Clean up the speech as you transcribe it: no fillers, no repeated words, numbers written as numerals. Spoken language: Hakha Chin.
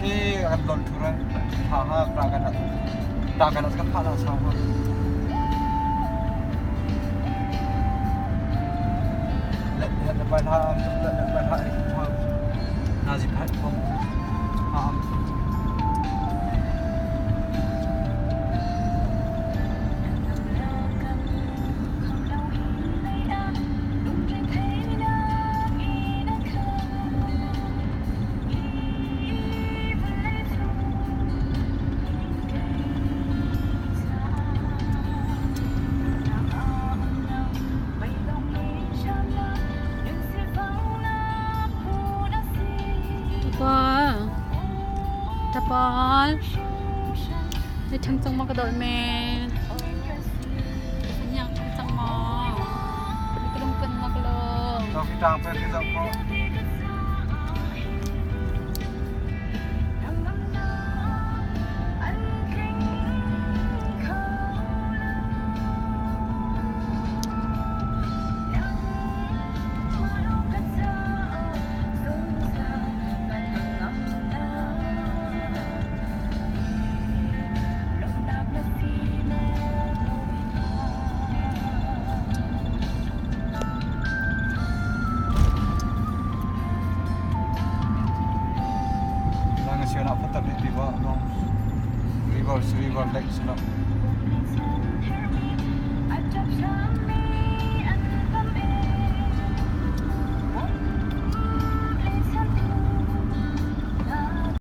Khi kan lon thu ran tha ha ta kan ta kan kan pha la sau ha. Let let pai tha let let pai tha tha na ji phat phong ha. Tapal. Tapal. May thang ma ka dawt men. Anyang thang cang ma. May kalung pan ma ka lo. Tang pe ki zau ko. River, river, lake, sila.